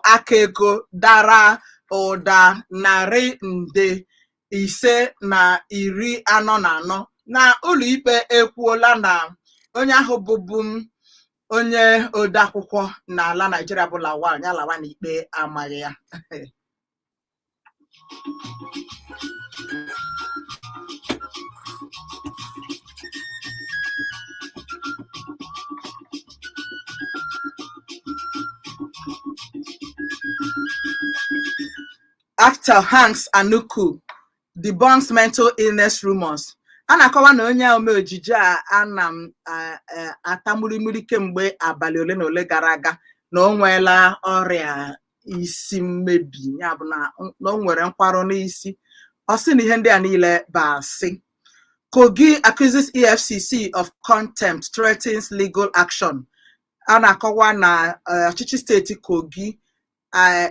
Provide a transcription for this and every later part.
Aka ego dara ụda 544 nde na ụlọikpe ekwuola na onye ahụ bụbu onye odeakwụkwọ n'ala Naijiria bụ Lawal ya lawa na ikpe amaghị ya. Actor Hanks Anuku debunks mental illness rumors. A na-akọwa na onye ome ejije a ana m ata murimuri kemgbe abalị ole na ole gara aga na o nweela ọrịa isi mmebi, ya bụ na o nwere nkwarụ n'isi. Ọ sị na ihe ndị a niile bụ asị. Kogi accuses EFCC of contempt, threatens legal action. A na-akọwa na ọchịchị steeti Kogi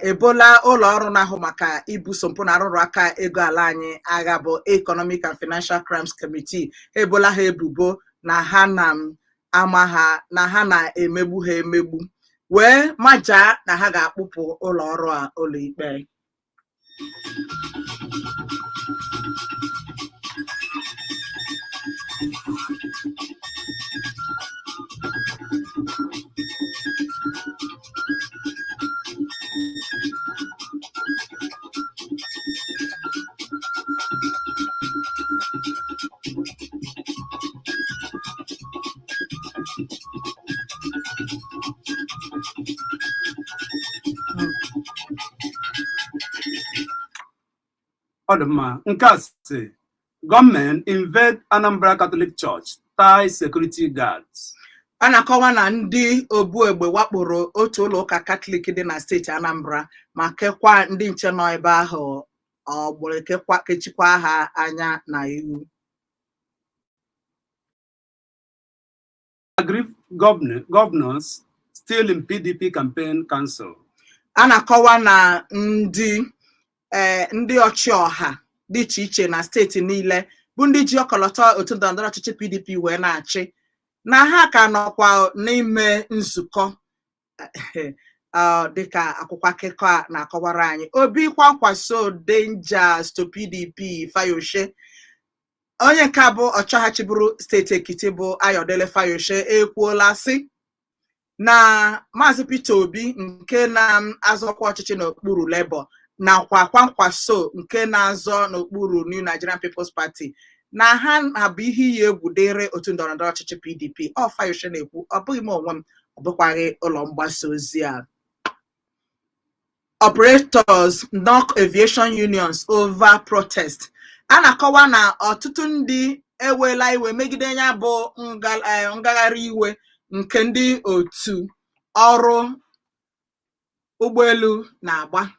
ebola ụlọ ọrụ na-ahụ maka ibuso mpụ na arụrụ aka ego ala anyị agha bụ Economic and Financial Crimes Committee, ebola ha ebubo na ha na-ama ha na ha na-emegbu ha emegbu, wee majaa na ha ga-akpụpụ ụlọ ọrụ a ụlọ ikpe. Ọ dị mma. Nke a sị, "Gunmen invade Anambra Catholic Church, tie security guards." A na-akọwa na ndị obu egbe wakporo otu ụlọ ụka Katọlik dị na steeti Anambra ma kekwa ndị nche nọ ebe ahụ ọgbụrụ, kekwa kechikwa ha anya na ihu. Aggrieved governors still in PDP campaign council. A na-akọwa na ndị ọchịọha dị iche iche na steeti niile bụ ndị ji ọkọlọtọ otu ndọrọndọrọ ọchịchị PDP wee na-achị na ha ka nọkwa n'ime nzukọ, dịka akwụkwọ akụkọ a na-akọwara anyị. Obi Kwankwaso dangers to PDP, Fayose. Onye nke bụ ọchịagha chịburu steeti Ekiti bụ Ayodele Fayose ekwuola sị na Maazị Peter Obi nke na-azọkwa ọchịchị n'okpuru Labour nakwa Kwankwaso nke na-azọ n'okpuru New Nigerian People's Party na ha na-abụ ihe iyi egwu dịrị otu ndọrọndọrọ ọchịchị PDP. Ọ Fayose na-ekwu, ọ bụghị m onwe m, ọ bụkwaghị ụlọ mgbasa ozi a. Operators knock aviation unions over protest. A na-akọwa na ọtụtụ ndị ewela iwe megide ya bụ ngagharị iwe nke ndị otu ọrụ ụgbọelu na-agba,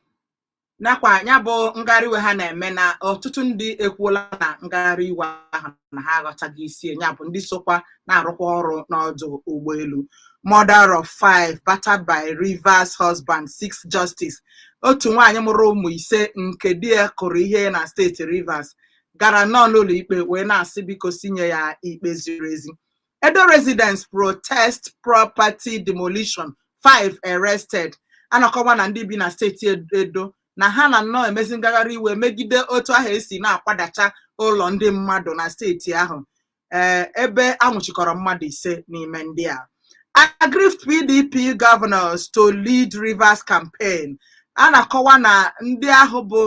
nakwa ya bụ ngagharị iwe ha na-eme na ọtụtụ ndị ekwuola na ngagharị iwe ahụ na ha aghọtaghị isi ya, bụ ndị sokwa na-arụkwa ọrụ n'ọdụ ụgbọelu. Mother of five battered by Rivers husband seeks justice. Otu nwaanyị mụrụ ụmụ ise nke di ya kụrụ ihe na steeti Rivers gara nnọọ n'ụlọ ikpe wee na-asị biko sinye ya ikpe ziri ezi. Edo residents protest property demolition, five arrested. Anọkọwa na ndị bi na steeti Edo na ha na nnọọ emezi ngagharị iwe megide otu ahụ esi na-akwadacha ụlọ ndị mmadụ na steeti ahụ, ee, ebe anwụchikọrọ mmadụ ise n'ime ndị a. Aggrieved PDP governors to lead Rivers campaign. A na-akọwa na ndị ahụ bụ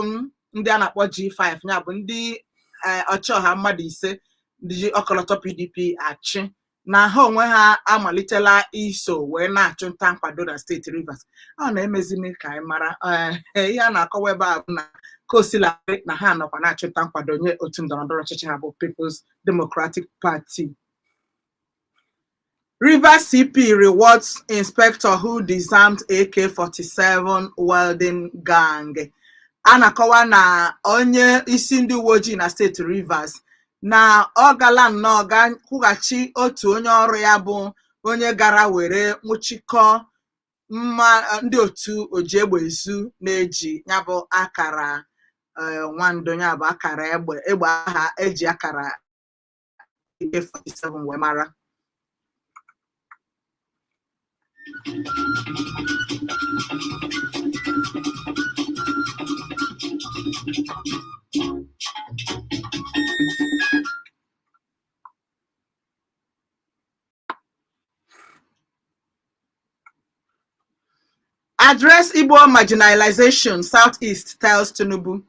ndị a na-akpọ G5, ya bụ ndị ọchịọha mmadụ ise ndị ji ọkọlọtọ PDP achị, na ha onwe ha amalitela iso wee na-achụ nta nkwado na steeti Rivers. Ọ na-emezini ka anyị mara ihe a na-akọwa ebe a bụ na ka o siladị na ha nọkwa na-achụ nta nkwado nye otu ndọrọndọrọ ọchịchị ha bụ People's Democratic Party. Rivers CP rewards inspector who disarmed AK-47 wielding gang. A na-akọwa na onye isi ndị uwe ojii na steeti Rivers na ọ gala nnọọ ga kwụghachi otu onye ọrụ ya bụ onye gara were nwụchikọ mma ndị otu ojiegbe ezu na-eji ya bụ akara nwando, ya bụ akara egbe, egbe agha eji akara AK-47 wee mara. Address Igbo marginalization, Southeast tells Tinubu.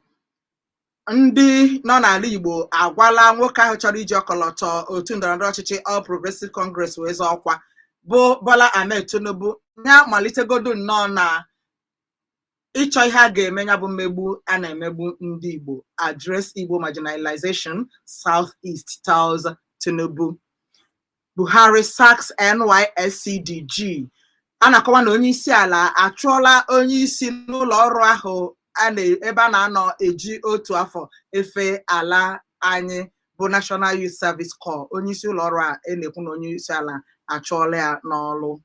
Ndị nọ n'ala Igbo agwala nwoke ahụ chọrọ iji ọkọlọtọ otu ndọrọndọrọ ọchịchị All Progressive Congress wee zọọ ọkwa bụ Bola Ahmed Tinubu ya malitegodu nnọọ na ịchọ ihe a ga-eme ya bụ mmegbu a na-emegbu ndị Igbo. Address Igbo marginalization, Southeast tells Tinubu. Buhari sacks NYSC DG. A na-akọwa na onye isi ala achụọla onye isi n'ụlọ ọrụ ahụ ebe a na-anọ eji otu afọ efe ala anyị bụ National Youth Service Corps. Onye isi ụlọ ọrụ a e na-ekwu na onye isi ala achụọla ya n'ọlụ.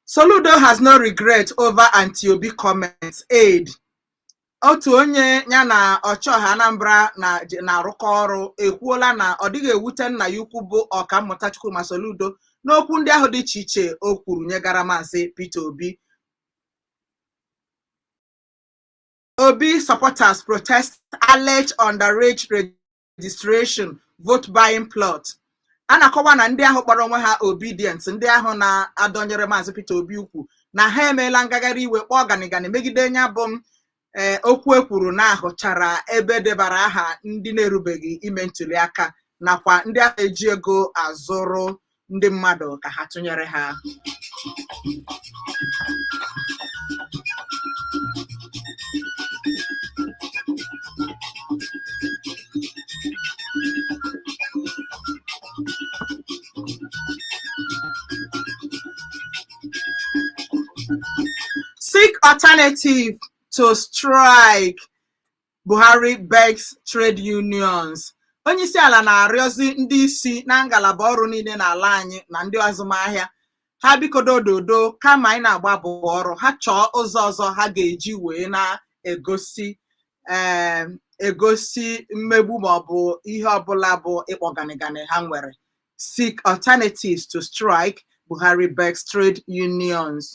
Soludo has no regret over anti-Obi comments. Aide. Otu onye ya na Ọchịọha Anambra na-arụkọ ọrụ ekwuola na ọ dịghị ewute nna ya ukwu bụ Ọkammụta Chukwuma Soludo n'okwu ndị ahụ dị iche iche o kwuru nyegara Maazị Peter Obi. Obi supporters protest alleged underage registration vote buying plot. A na-akọwa na ndị ahụ kpọrọ onwe ha Obidient, ndị ahụ na-adọnyere Maazị Peter Obi ukwu, na ha emeela ngagharị iwe kpọọ ganigani megide ya bụ m ee okwu e kwuru na ahụchara ebe debara aha ndị na-erubeghị ime ntuli aka nakwa ndị ahụ eji ego azụrụ ndị mmadụ ka ha tụnyere ha. Seek alternative to strike. Buhari begs trade unions. Onye isi ala na-arịọzi ndị isi na ngalaba ọrụ niile n'ala anyị na ndị azụmahịa ha biko dododo kama anyị na-agba abụbọ ọrụ ha chọọ ụzọ ọzọ ha ga-eji wee na-egosi egosi mmegbu maọbụ ihe ọbụla bụ ịkpọ ganigani ha nwere. Seek alternatives to strike, Buhari begs trade unions.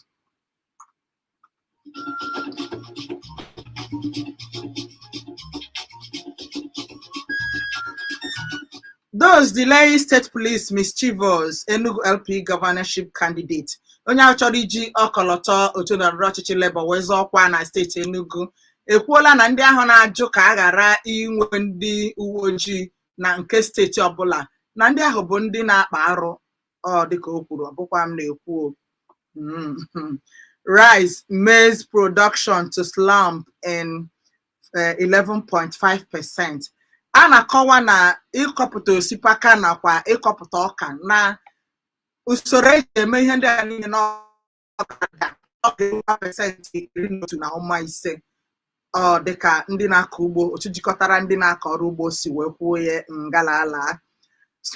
Those delaying state police mischievous, Enugu LP governorship candidate. Onye ahụ chọrọ iji ọkọlọtọ otu ndọrọndọrọ ọchịchị Labour wee zọọ ọkwa na steeti Enugu ekwuola na ndị ahụ na-ajụ ka a ghara inwe ndị uwe ojii na nke steeti ọbụla na ndị ahụ bụ ndị na-akpa arụ ọ dịka o kwuru ọ bụkwa m na-ekwu o. Rice maize production to slump in 11.5%. A na-akọwa na ịkọpụta osikapa nakwa ịkọpụta ọka na usoro eji eme ihe ndị a niile na ọ ga-ada ọ ga-erukwa 11.5%, ọ dịka ndị na-akọ ugbo otu jikọtara ndị na-akọ ọrụ ugbo si wee kwuo ya ngalala.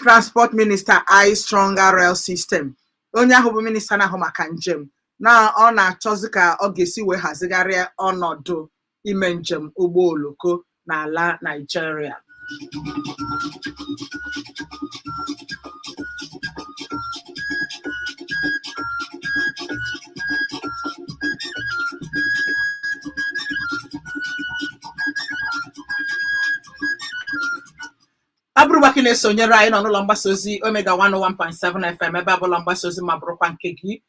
Transport Minister eyes stronger rail system. Onye ahụ bụ minista na-ahụ maka njem na ọ na-achọzi ka ọ ga-esi wee hazigharịa ọnọdụ ime njem ụgbọ oloko n'ala Naịjirịa. Ọ bụrụ ka ị na-esonyere anyị nọ n'ụlọ mgbasa ozi Omega 101.7 FM ebe abụla mgbasa ozi ma bụrụkwa nke gị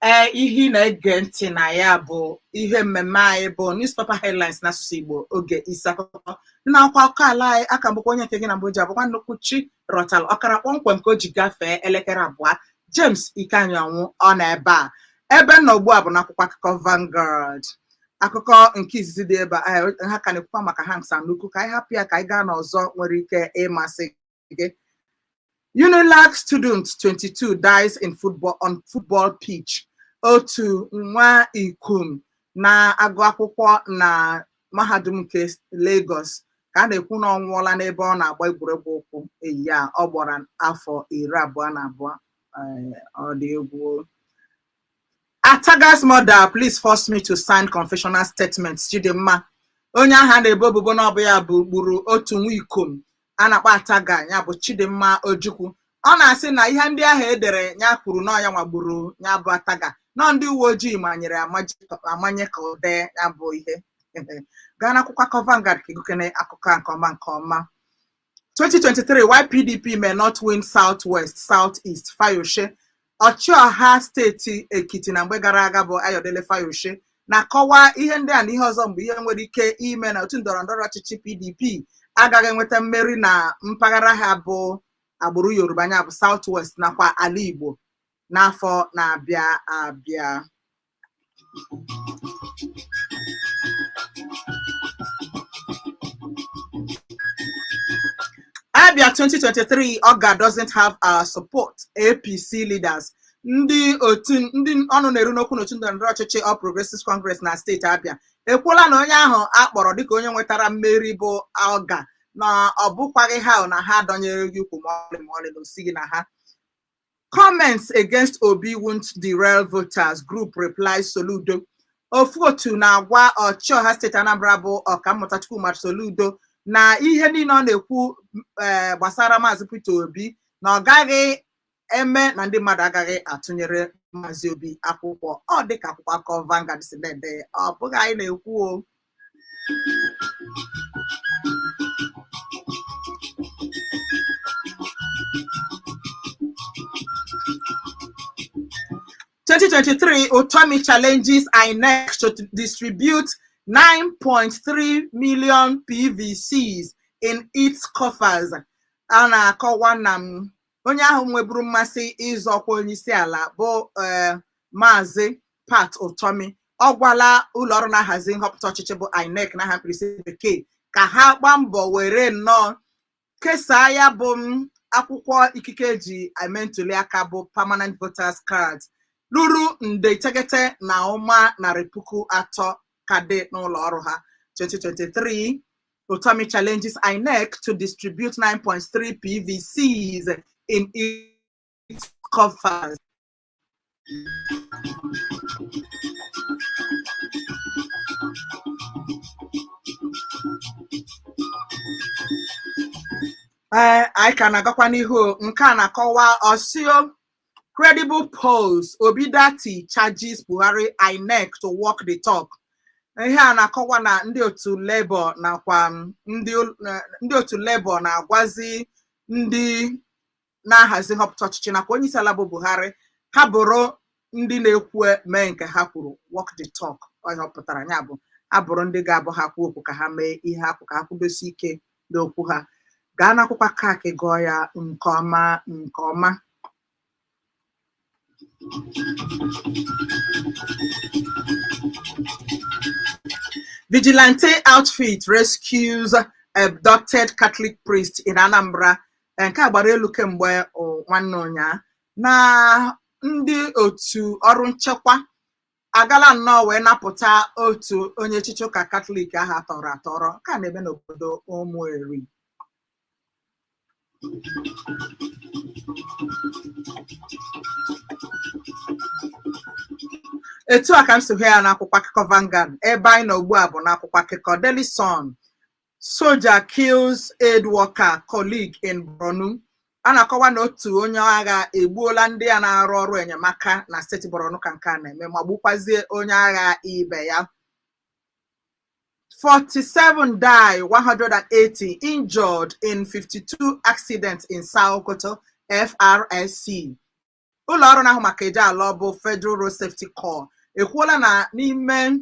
ee ihe ị na-ege ntị na ya bụ ihe mmemme anyị bụ newspaper headlines n'asụsụ Igbo oge isi akụkọ na akwụkwọ akụkọ ala anyị aka bụkwa onye nke gị na mbụ ji abụkwa nnukwu chi rọtalụ ọkara kpọmkwem ka o ji gafee elekere abụọ. James Ikenyanwụ ọ nọ ebe a ebe nọ ugbu a bụ n'akwụkwọ akụkọ Vanguard. Akụkọ nke izizi dị ebe a ha ka na-ekwukwa maka Hanks Anuku ka anyị hapụ ya ka anyị gaa n'ọzọ nwere ike ịmasị gị. Unilag student 22 dies in football on football pitch. Otu nwa ikom na-agụ akwụkwọ na mahadum nke Lagos ka a na-ekwu na ọ nwụọla n'ebe ọ na-agba egwuregwu ụkwụ eyi ya ọ gbara afọ 22. Ọ dị egwu. Ataga's mother, "Police forced me to sign confessional statements." Chidimma, onye ahụ a na-ebo ebubo na ọ bụ ya bụ gburu otu nwa ikom a na-akpọ Ataga, ya bụ Chidimma Ojukwu, ọ na-asị na ihe ndị ahụ edere ya kwuru na ya nwagburu ya bụ Ataga nọ ndị uwe ojii manyere amanye ka ọ dee ya bụ ihe. Gaa n'akwụkwọ akụkọ Vanguard ka ịgụkene akụkọ a nke ọma nke ọma. 2023, why PDP may not win Southwest, Southeast, Fayose. Ọchịọha steeti Ekiti na mgbe gara aga bụ Ayodele Fayose na-akọwa ihe ndị a na ihe ọzọ mgbe ihe nwere ike ime na otu ndọrọ ndọrọ ọchịchị PDP agaghị enweta mmeri na mpaghara ha bụ agbụrụ Yoruba, ya bụ South West, nakwa ala Igbo n'afọ na-abịa abịa. Abia 2023, Ogah doesn't have our support, APC leaders. Ndị otu ndị ọnụ na-eru n'okwu n'otu ndọrọndọrọ ọchịchị All Progressives Congress na steeti Abia ekwuola na onye ahụ a kpọrọ dịka onye nwetara mmeri bụ Ogah, na ọ bụkwaghị ha, na ha dọnyere gị ukwu ma ọlị ma ọlị, na osighi na ha. Comments against Obi won't derail voters, group replies Soludo. Ofu otu na-agwa ọchịọha steeti Anambra bụ Ọkammụta Chukwuma Soludo na ihe niile ọ na-ekwu gbasara Maazị Peter Obi na ọ gaghị eme na ndị mmadụ agaghị atụnyere Maazị Obi akwụkwọ. Ọ dịka akwụkwọ akụkọ Vanguard si na-ede, ọ bụghị anyị na-ekwu o. 2023, Utomi challenges INEC to distribute 9.3 million PVCs in its coffers. A na-akọwa na m onye ahụ nweburu mmasị ịzọkwa onye isi ala bụ Maazị Pat Utomi, ọ gwala ụlọọrụ na-ahazi nhọpụta ọchịchị bụ INEC n'aha mkpirisi bekee ka ha gbaa mbọ were nnọọ kesaa ya bụ m akwụkwọ ikike eji eme ntuli aka bụ permanent voters card ruru 9.3 million ka dị n'ụlọ ọrụ ha. 2023, Utomi challenges INEC to distribute 9.3 PVCs in its coffers. Ee, anyị ka na-agakwa n'ihu. Nke a na-akọwa osio credible polls, Obidati charges Buhari, INEC to walk the talk. Ihe a na-akọwa na ndị otu Labour nakwa ndị otu Labour na-agwazi ndị na-ahazi nhọpụta ọchịchị nakwa onye isi ala bụ Buhari ha bụrụ ndị na-ekwu mee nke ha kwuru, walk the talk. Ọ ihe ọ pụtara ya bụ ha bụrụ ndị ga-abụ ha kwuo okwu ka ha mee ihe ha kwu, ka ha kwudosi ike n'okwu ha. Gaa n'akwụkwọ akụkọ gụọ ya nke ọma nke ọma. Vigilante outfit rescues abducted Catholic priest in Anambra. Nke a gbara elu kemgbe nwanne ụnyaa na ndị otu ọrụ nchekwa agala nnọọ wee napụta otu onye echichi ụka Katọlik ahụ atọrọ atọrọ. Nke a na-eme n'obodo Ụmụeri. Etu a ka m si hụ ya n'akwụkwọ akụkọ Vanguard. Ebe anyị nọ ugbu a bụ n'akwụkwọ akụkọ Daily Sun. Soldier kills aid worker colleague in Borno. A na-akọwa na otu onye agha egbuola ndị a na-arụ ọrụ enyemaka na steeti Borno ka nke a na-eme, ma gbukwazie onye agha ibe ya. 47 die, 180 injured in 52 accidents in Sokoto, FRSC. Ụlọ ọrụ na-ahụ maka eje ala bụ Federal Road Safety Corps ekwuola na n'ime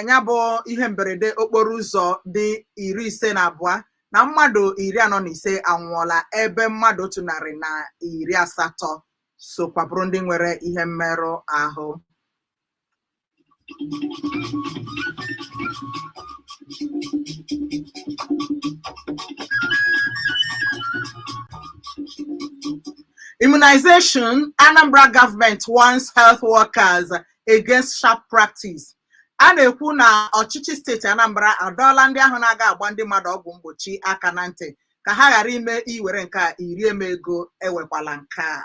ya bụ ihe mberede okporo ụzọ dị 52 na mmadụ 45 anwụọla, ebe mmadụ 180 sokwa bụrụ ndị nwere ihe mmerụ ahụ. Immunization, Anambra government warns health workers against sharp practice. A na-ekwu na ọchịchị steeti Anambra adọọla ndị ahụ na-aga agba ndị mmadụ ọgwụ mgbochi aka na ntị ka ha ghara ime iwere nke a iri eme ego ewekwala nke a.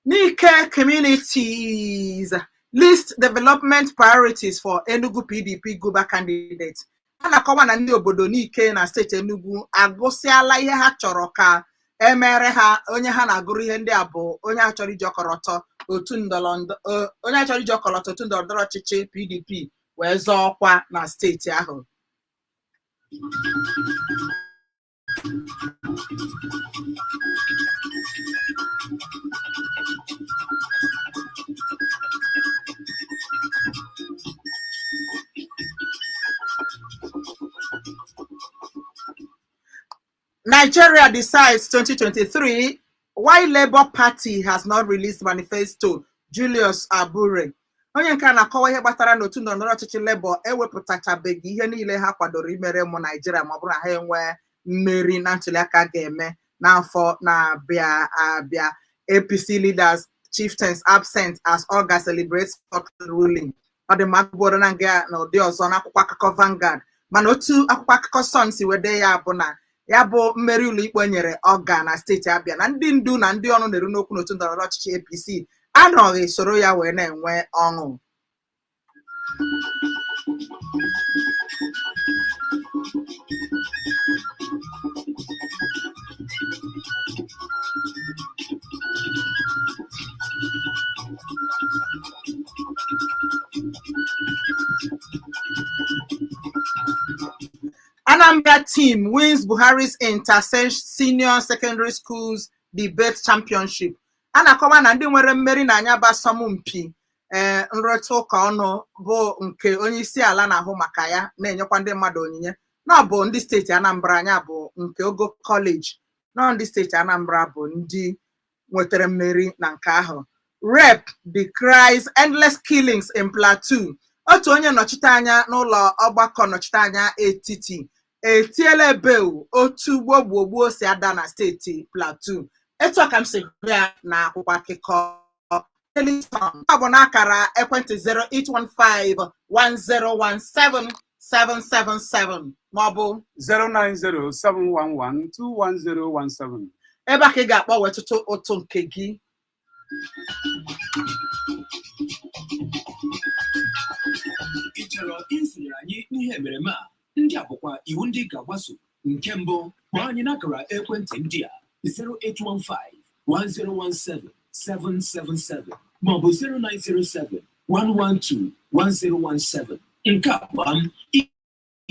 Nike communities list development priorities for Enugu PDP Guber candidate. A na-akọwa na ndị obodo Nike na steeti Enugu agụsịala ihe ha chọrọ ka emere ha. Onye ha na-agụrụ ihe ndị a bụ onye a chọrọ iji ọkọlọtọ otu ndọrọ onye a chọrọ iji ọkọlọtọ otu ndọrọndọrọ ọchịchị PDP wee zọọ ọkwa na steeti ahụ. Nigeria decides 2023 why Labour Party has not released manifesto, Julius Abure. Onye nke a na-akọwa ihe kpatara na otu ndọrọndọrọ ọchịchị Labour ewepụtachabeghị ihe niile ha kwadoro imere ụmụ Naijiria ma ọ bụrụ na ha enwee mmeri na ntuliaka ga-eme n'afọ na-abịa abịa. APC leaders, chieftains absent as Oga celebrates court ruling. Ọ dị mma bụrụ na nga na ụdị ọzọ n'akwụkwọ akụkọ Vanguard, mana otu akwụkwọ akụkọ Sun si wede ya bụ na ya bụ mmeri ụlọikpe nyere Ọga na steeti Abịa na ndị ndu na ndị ọnụ na-eru n'okwu n'otu ndọrọndọrọ ọchịchị APC anọghị soro ya wee na-enwe ọṅụ. Anambra team wins Buhari's Inter Senior Secondary Schools Debate Championship. A na-akọwa na ndị nwere mmeri na anya bụ asọmpi ee nrụrịta ụka ọnụ bụ nke onye isi ala na-ahụ maka ya, na-enyekwa ndị mmadụ onyinye, na ọ bụ ndị steeti Anambra anya bụ nke ogo kọleji nọ, ndị steeti Anambra bụ ndị nwetara mmeri na nke ahụ. Rep decries endless killings in Plateau. Otu onye nnọchite anya n'ụlọ ọgbakọ nnọchite anya etiti etiela ebeu otu gboo si ada na steeti Plateau. Etu a ka m si hụ ya na akwụkwọ akụkọ Daily Sun. Ọ bụ n'akara ekwentị 0815 1017 777 maọbụ 09071121017. Ebe a ka ị ga-akpọ wetụtụ ụtụ nke gị. Ị chọrọ isonyere anyị n'ihe emereme a? Ndị a bụkwa iwu ndị ị ga-agbaso. Nke mbụ, kpọọ anyị n'akara ekwentị ndị a: 0815 1017 777 maọbụ 0907 112 1017. Nke abụọ, ị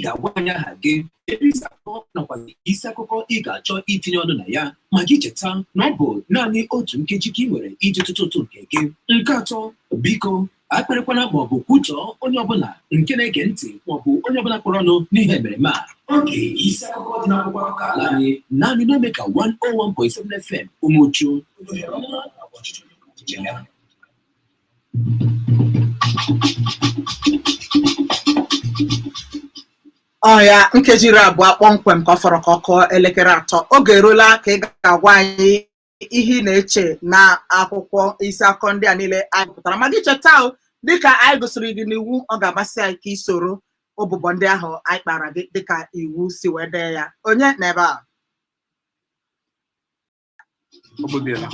ga-agwa anyị aha gị, ebe isi akụkọ nakwazi isi akụkọ ị ga-achọ itinye ọnụ na ya, ma gị cheta na ọ bụ naanị otu nkeji ka ị nwere iji tụtụ ụtụ nke gị. Nke atọ, biko akparịkwana maọbụ kwutọọ onye ọbụla nke na-ege ntị maọbụ onye ọbụla kpọrọ ọnụ n'ihe emereme a. Oge isi akụkọ dị n'akwụkwọ akụkọ ala anyị, naanị n'ome ka 101.7 FM Umuchu. Ohere ọma nakwa ọchịchị onye kwuo uche ya. Ọ ya nkeji 20 kpọmkwem ka ọ fọrọ ka ọ kụọ elekere 3. Oge eruola ka ị ga-agwa anyị ihe ị na-eche na akwụkwọ isi akụkọ ndị a niile anyị pụtara. Ma gị cheta o, dịka anyị gosiri gị n'iwu, ọ ga-amasị anyị ka ị soro ụbụbọ ndị ahụ anyị kpara gị dịka iwu si wee dee ya. Onye n'ebe a? O gbebiela.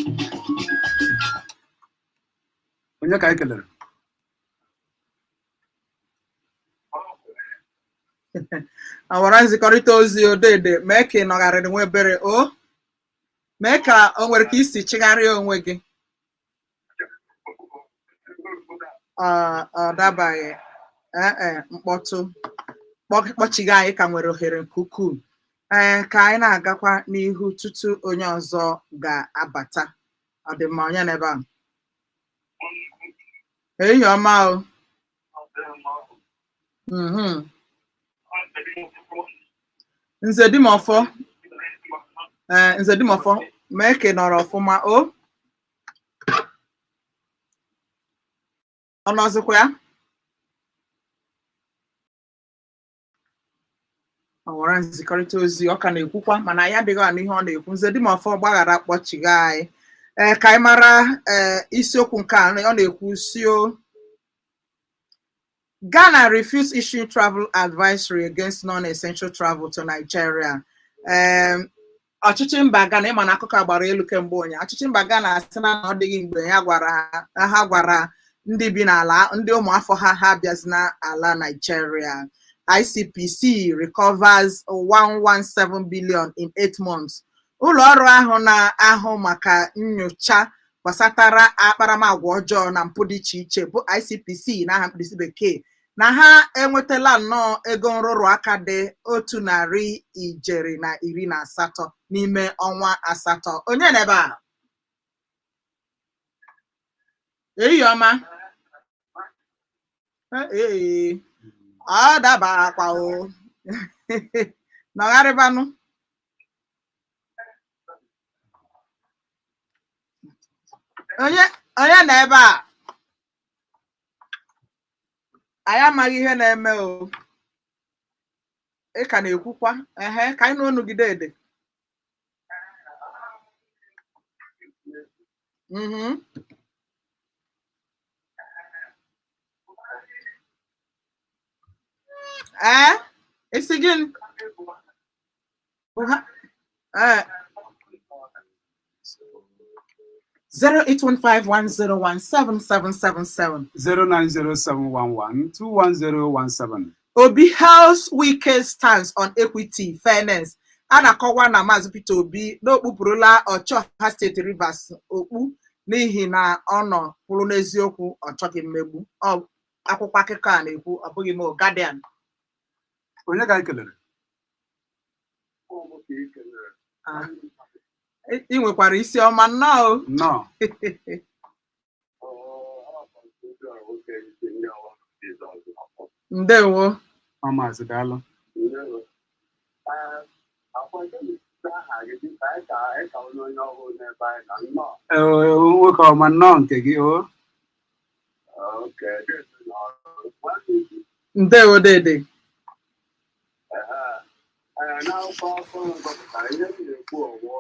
Onye ka anyị kelere? Awara nzikọrịta ozi odede mee ka ị nọgharịrị nwa ebere o mee ka o nwere ka isi chigharịa onwe gị. Ọ dabaghị. Ee, mkpọtụ kpọchigo. Anyị ka nwere ohere nke ukwuu, ee, ka anyị na-agakwa n'ihu tutu onye ọzọ ga-abata. Ọ dị mma. Onye n'ebe a? Ehihie ọma o. Nze Dimọfọ, ee, Nze Dimọfọ, mee ka ị nọrọ ọfụma o. Ọ nọzikwa ya? Ọ nwere nzikọrịta ozi ọ ka na-ekwukwa, mana anyị adịghị anụ ihe ọ na-ekwu. Nze Dimọfọ, gbaghara, kpọchigha anyị. Ee, ka anyị mara ee isiokwu nke a ọ na-ekwu si o Ghana refuse issuing travel advisory against non-essential travel to Nigeria. Ọchịchị mba Ghana, ịma na akụkọ a gbara elu kemgbe ụnyaahụ, ọchịchị mba Ghana asị na ọ dịghị mgbe ya gwara ha, ha gwara ndị bi n'ala, ndị ụmụafọ ha, ha abịazina ala Nigeria. ICPC recovers 117 billion in 8 months. Ụlọ ọrụ ahụ na-ahụ maka nyocha gbasatara akparamagwa ọjọọ na mpụ dị iche iche bụ ICPC n'aha mkpirisi bekee na ha enwetala nnọọ ego nrụrụ aka dị 118 n'ime ọnwa 8. Onye n'ebe a? Ehihie ọma. Ee, ọ dabakwa o. Nọgharịbanụ. Onye nọ ebe a? Anyị amaghị ihe na-eme o. Ị ka na-ekwukwa ehe ka anyị nụ onu gị dede. Ee, isi gịnị? Ee. 08151017777. 09071121017. Obi hails Wike's stance on equity, fairness. A na-akọwa na Maazị Peter Obi na okpupụrụla ọchịọha steeti Rivers okpu n'ihi na ọ nọ kwụrụ n'eziokwu, ọ chọghị mmegbu. Ọ akwụkwọ akụkọ a na-ekwu, ọ bụghị m, Guardian. Onye ka anyị kelere? Ah, ị nwekwara isi ọma nnọọ o. Nnọọ. Ndewo. Ọ maazị, daalụ. Ee, nwoke ọma, nnọọ nke gị o. Ndewo dede. N'akwụkwọ akụkọ gụpụtara ihe m na-ekwu ọwụ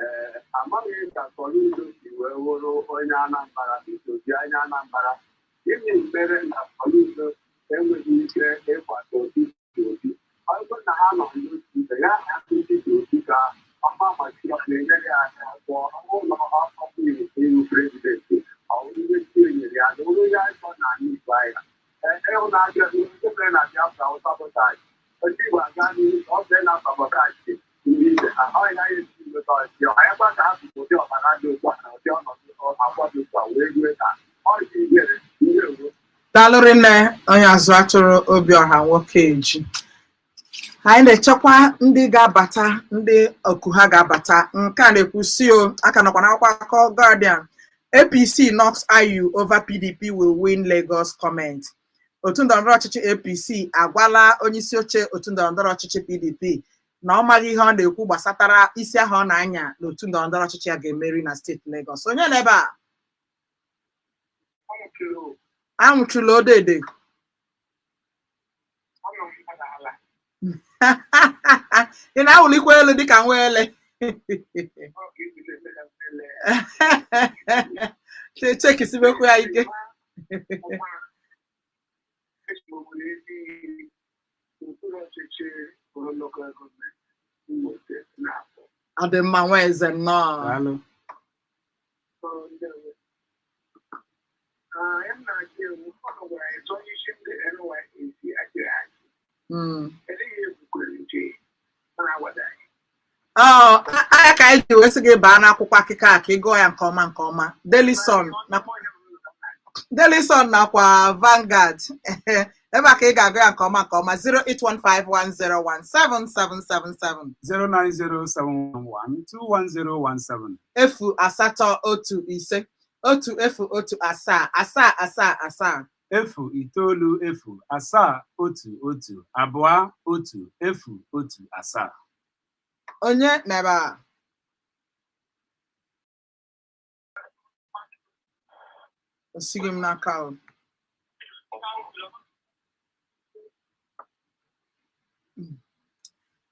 ee amaghị ka Soludo si wee wụrụ onye Anambra, Peter Obi onye Anambra. Gịnị mere na Soludo enweghị ike ịkwado Peter Obi? Ọ bụrụ na ha nọ n'otu ibe ya hapụ Peter Obi ka ọma machiri ọ na-enyere ya aka pụọ. Ọ bụrụ na ọ kpọpụghị iwu president, ọ bụrụ ihe ndị e nyere ya na onye ya ịkọ na ala Igbo anyị ịhụnanya ndị mere na Biafra sabotage ndị Igbo aga n'ihu ọ bụrụ na sabotage ndị ibe ha ọ ya esi nweta ọchịchị anyị gba ka ha bụ ụdị ọbara dị ugbu a na ụdị ọnọdụ agwa dị ugbu a wee rue taa ọ dị ihere ihe ruo. Daalụ rinne, onye azụ atụrụ Obiọha nwoke eji. Anyị na-echekwa ndị ga-abata, ndị oku ha ga-abata. Nke a na-ekwu si o aka nọkwa n'akwụkwọ akụkọ Guardian. APC knocks IU over PDP will win Lagos comment. Otu ndọrọndọrọ ọchịchị APC agwala onyeisi oche otu ndọrọndọrọ ọchịchị PDP na ọ maghị ihe ọ na-ekwu gbasatara isi ahụ ọ na-anya na otu ndọrọndọrọ ọchịchị ya ga-emeri na steeti Lagos. Onye nọ ebe a? Anwụchula odede. Ị na-awụlikwa elu dịka nwa ele. Chekisibekwa ya ike. Ọ dị mma, nwa eze, nnọọ. Daalụ. Ọ anya ka anyị ji wee sị gị baa n'akwụkwọ akụkọ a ka ị gụọ ya nke ọma nke ọma. Daily Sun na Daily Sun nakwa Vanguard, ebe a ka ị ga-agụ ya nke ọma nke ọma. 08151017777. 09071121017. 08151 017 7 7. 090 7 1 2 1 0 1 7. Onye n'ebe a? Osighị m n'aka o.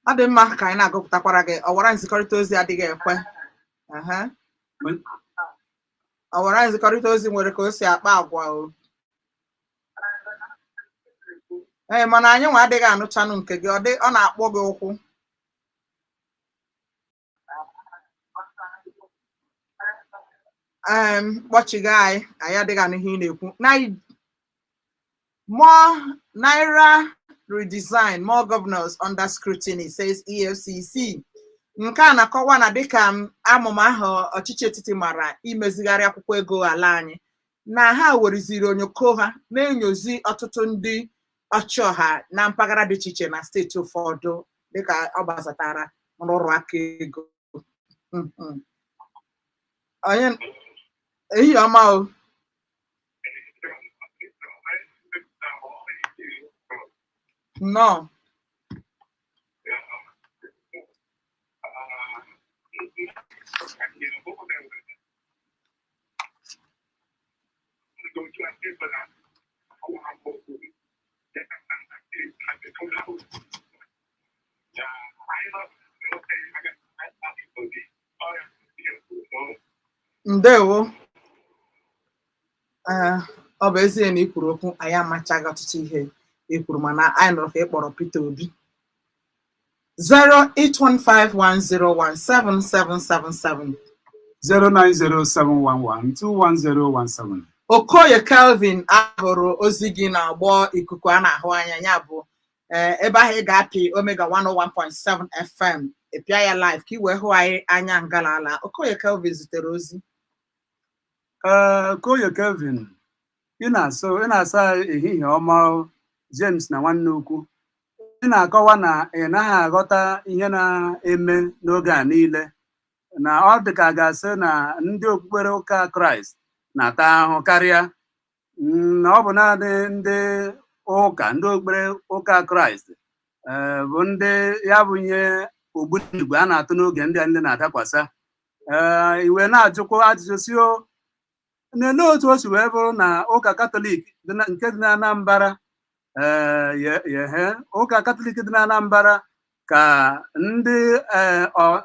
Ọ dị mma ka anyị na-agụpụtakwara gị ọwara nzikọrịta ozi adịghị ekwe. Ọwara nzikọrịta ozi nwere ka o si akpa agwa o. Ee, mana anyị nwa adịghị anụchanụ nke gị, ọ na-akpọ gị ụkwụ. Kpọchiga anyị, anyị adịghị anụ ihe ị na-ekwu. More Naira redesign, more governors under scrutiny, says EFCC. Nke a na-akọwa na dịka amụma ahụ ọchịchị etiti mara imezigharị akwụkwọ ego ala anyị, na ha wereziri onyoko ha na-enyozi ọtụtụ ndị ọchịọha na mpaghara dị iche iche na steeti ụfọdụ dịka ọ gbasatara nrụrụ aka ego. Onye, ehihie ọma o. Nnọọ. Ndewo. Ee, ọ bụ ezie na ị kwuru okwu, anyị amachaghị ọtụtụ ihe ị kwuru, mana anyị nụrụ ka ị kpọrọ Peter Obi. 08151017777. 09071121017. Okoye Kelvin, ahụrụ ozi gị na-agbọ ikuku a na-ahụ anya, ya bụ ebe ahụ ị ga-apị Omega 101.7 FM, ị pịa ya live ka ị wee hụ anyị anya ngalala. Okoye Kelvin zitere ozi. Ee, Okoye Kelvin, ị na-asa ehihie ọma James na nwanne ukwu. Ị na-akọwa na ị naghị aghọta ihe na-eme n'oge a niile, na ọ dị ka a ga-asị na ndị okpukpere ụka Kraịst na-ata ahụhụ karịa, na ọ bụ naanị ndị ụka, ndị okpukpere ụka Kraịst bụ ndị ya bụ ihe ogbunigwe a na-atụ n'oge ndị a ndị na-adakwasa. Ee, iwe na-ajụkwa ajụjụ si o n'elee otu o si wee bụrụ na ụka Katọlik nke dị na Anambra, ee, ụka Katọlik dị na Anambra ka ndị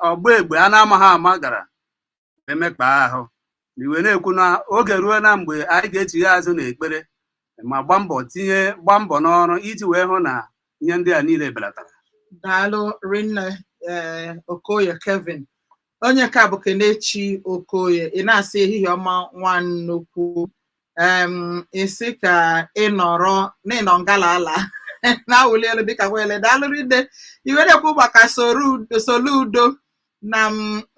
ọgba egbe a na-amaghị ama gara emekpa ahụ. Iwe na-ekwu na oge ruo na mgbe anyị ga-echigha azụ n'ekpere ma gbaa mbọ tinye gbaa mbọ n'ọrụ iji wee hụ na ihe ndị a niile belatara. Daalụ rinne, ee, Okoye Kevin. Onye nke a bụ Kenechi Okoye. Ị na-asị ehihie ọma nwannukwu. Ị sị ka ị nọrọ n'ịnọ ngalala na-awụli elu dịka nwele. Daalụ rinne. Iwe na-ekwu maka Soludo na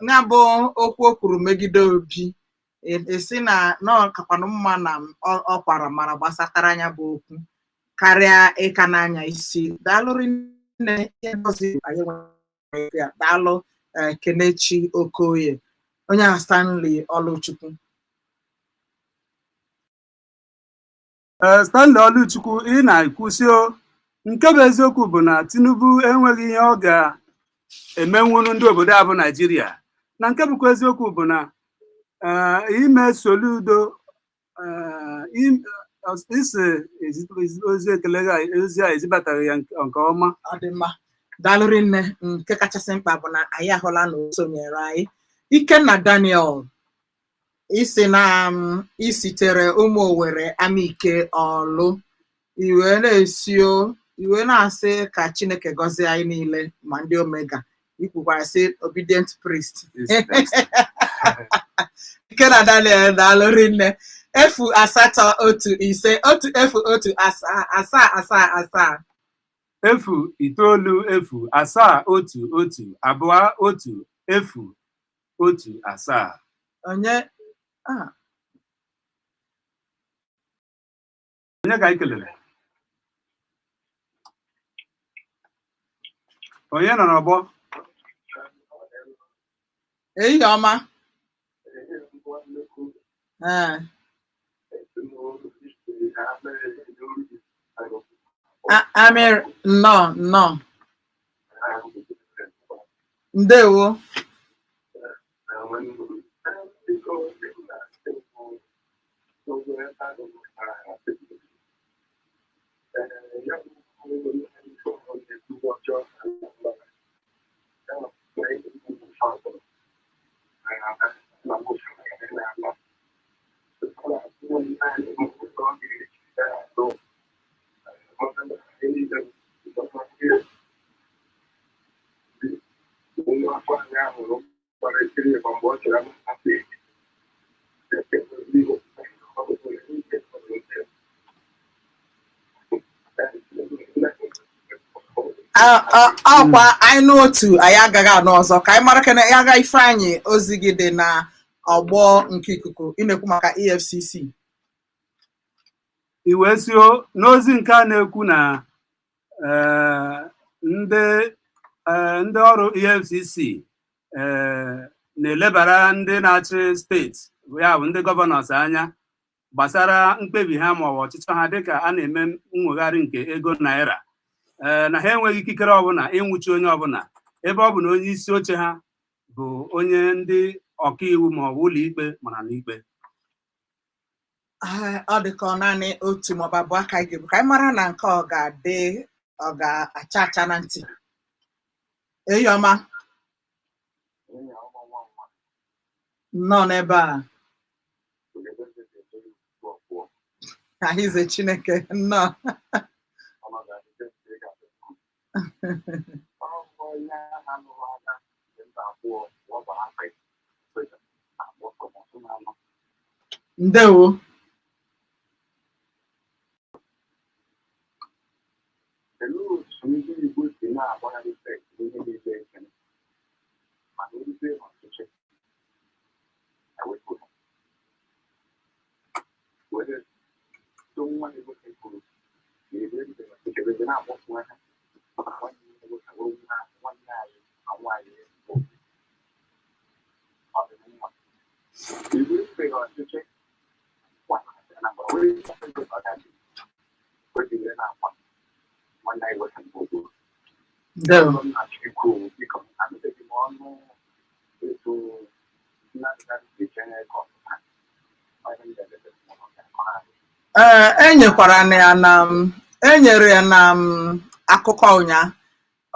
ya bụ okwu o kwuru megide Obi. Ị sị na ọ kakwanụ mma na ọ kwara mara gbasatara ya bụ okwu karịa ịka n'anya isi. Daalụ rinne. Ihe ngozi anyị nwere ya. Daalụ, Kenechi Okoye. Onye a Stanley Ọlụchukwu. Ee, Stanley Ọlụchukwu, ị na-ekwusi o nke bụ eziokwu bụ na Tinubu enweghị ihe ọ ga-emenwuru ndị obodo a bụ Naijiria, na nke bụkwa eziokwu bụ na ime Soludo isi ozi ekele ozi a ezibataghị ya nke ọma. Ọ dị mma, daalụ rinne. Nke kachasị mkpa bụ na anyị ahụla na o sonyere anyị. Ikenna Daniel, isi na isitere ụmụ Owere Amike Ọlụ, iwe na-esi o iwe na-asị ka Chineke gọzie anyị niile ma ndị Omega. Ikwukwara sị obedient priest is best. Ikenna Daniel, daalụ rinne. 08151 001 777. 090 711 2 0 1 7. Onye Onye ka anyị kelere? Onye nọ n'ọgbọ? Ehihie ọma. Ee. Amir, nnọọ nnọọ, ndewo. Ọkwa anyị n'otu anyị agaghị anụ ọzọ ka anyị mara kene ya ga. Ifeanyị, ozi gị dị na ọgbọ nke ikuku. Ị na-ekwu maka EFCC. I wee sio n'ozi nke a na-ekwu na ndị ọrụ EFCC na-elebara ndị na-achị steeti, ya bụ ndị governors, anya gbasara mkpebi ha ma ọ bụ ọchịchọ ha dịka a na-eme mwegharị nke ego naira, na ha enweghị ikikere ọbụla ịnwụchi onye ọbụla, ebe ọ bụ na onye isi oche ha bụ onye ndị ọkaiwu ma ọ bụ ụlọ ikpe mara n'ikpe. Ee, ọ dị ka ọ naanị otu maọbụ abụọ ka anyị ga-ebu ka anyị mara na nke ọ ga-adị, ọ ga-acha acha na ntị. Eyi ọma nnọọ n'ebe a. Ahịze Chineke nnọọ. Ndewo. Olee otu ndị Igbo si na-agbagharị ihe niile ekene mana orute ọchịchị ewepụ ha were so nwa na-egosi kwuru na ebe erubere ọchịchị ebe na-agbapụ ha nwanne ya nwoke wụrụ nwa nwanne anyị na nwaanyị bụ ọdịmma. Igbo erubeghị ọchịchị Anambra were ọdachi o ji were na-akwa nwanne anyị nwoke bụ ogburu. Ndewo. M na-achọ ikwu, biko, anụbeghị m ọnụ etu Nnamdi Kanu si jee court taa. Onye m ga-eleta m ọ ga-akọrọ anyị. Ee, enyekwara na ya na m enyere ya na m akụkọ ụnyaahụ.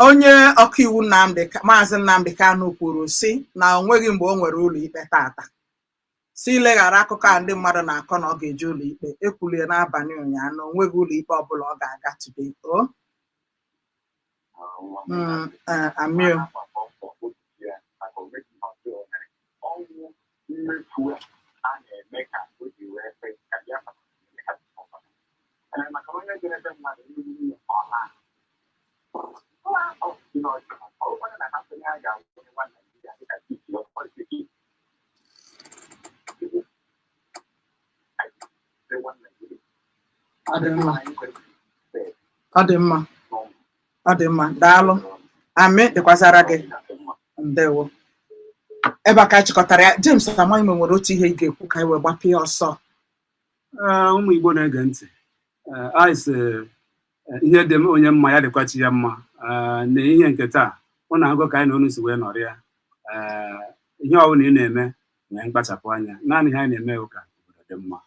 Onye ọkaiwu Nnamdi, Maazị Nnamdi Kanu kwuru sị na o nweghị mgbe o nwere ụlọ ikpe tata, si leghara akụkọ a ndị mmadụ na-akọ na ọ ga-eje ụlọ ikpe. Ekwulie n'abalị ụnyaahụ na o nweghị ụlọ ikpe ọbụla ọ ga-aga today o. Amio. Na-agbakọ mbọ kpochie ya maka o nweghị ihe ọjọọ o mere. Ọnwụ mmefu a na-eme ka o ji wee kwe ka Biafra na-eme ka Biafra. Ee, maka onye jere ebe mmadụ ndị nwunye ọ laa. Nwa afọ dị n'ọjọọ, ọ bụrụ na ha sị na ha ga-awụ onye nwa Naijiria dịka Titi, ọ bụrụ nwa Naijiria. Ọ dị mma, ọ dị mma, ọ dị mma. Daalụ. Amị dịkwazara gị. Ndewo. Ebe a ka anyị chịkọtara ya. James, amaghị m nwere otu ihe ị ga-ekwu ka anyị wee gbapụ ya ọsọ. Ee, ụmụ Igbo na-ege ntị, ee, anyị sị, ihe dị m onye mma ya dịkwa chi ya mma. Ee, na ihe nke taa ụnụ ahụgo ka anyị na unu si wee nọrọ ya. Ee, ihe ọbụla ị na-eme, nwee mkpachapụ anya. Naanị ihe anyị na-eme bụ ka obodo dị mma.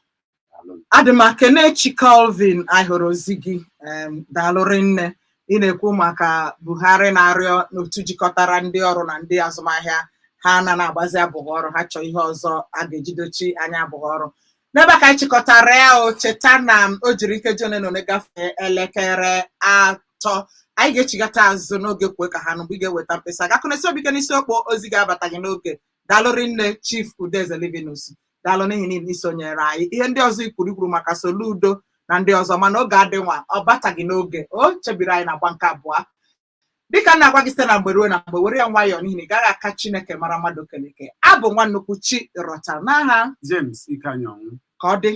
Daalụ. Adịma Kenechi Calvin, anyị hụrụ ozi gị. Daalụ rinne. Ị na-ekwu maka Buhari na-arịọ n'otu jikọtara ndị ọrụ na ndị azụmahịa ha na na-agbazi abụghị ọrụ ha chọọ ihe ọzọ a ga-ejidochi anya abụghị ọrụ. N'ebe a ka anyị chịkọtara ya. O cheta na o jiri nkeji ole na ole gafee elekere 3. Anyị ga-echigata azụ n'oge kwue ka ha nụ mgbe ị ga-eweta mkpesa gakụnesi obi ike n'isi okpo ozi ga-abata gị n'oge. Daalụ rinne, Chief Udeze Livinus. Daalụ n'ihi niile isonyere anyị. Ihe ndị ọzọ ikwuru, ikwuru maka Soludo na ndị ọzọ, mana oge adịnwa ọ bataghị n'oge o chebiri anyị na agba nke abụọ. Dịka m na-agwa gị site na mgbe ruo na mgbe, were ya nwayọọ n'ihi na ị gaghị aka Chineke mara mmadụ keleke. Abụ nwa nnukwu chi rọta n'aha James Ikenyanwụ. Ka ọ dị.